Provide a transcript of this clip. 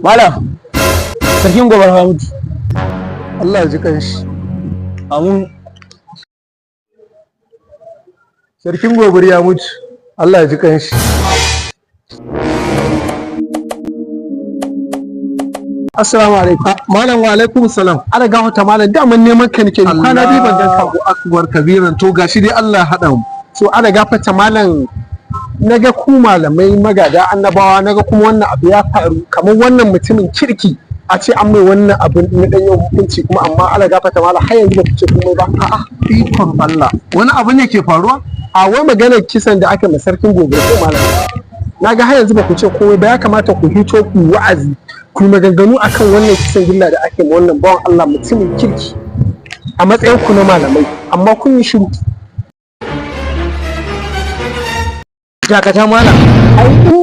Malam, Sarkin Gobir ya mutu. Allah ya ji kanshi. Amin. Sarkin Gobir ya mutu. Allah ya ji kanshi. Assalamu alaikum. Malam, wa alaikum salam. Ana gafarta malam, daman neman ka nake, kwana biyu ban ganka ba. Allahu akbar kabiran. To gashi dai Allah ya haɗa mu. So ana gafarta malam, naga ku malamai magada annabawa, naga kuma wannan abu ya faru, kamar wannan mutumin kirki a ce an mai wannan abu na dan yau hukunci kuma, amma ana gafarta malam, har yanzu ba ku ce komai ba. A'a, ikon Allah. Wani abu ne ke faruwa? A wai maganar kisan da aka ma Sarkin Gobir ko malam, naga har yanzu ba ku ce komai ba. Ya kamata ku hito ku wa'azi, ku yi maganganu akan wannan kisan gilla da ake ma wannan bawan Allah mutumin kirki a matsayin ku na malamai, amma kun yi shiru. Dakata malam. Ai in dai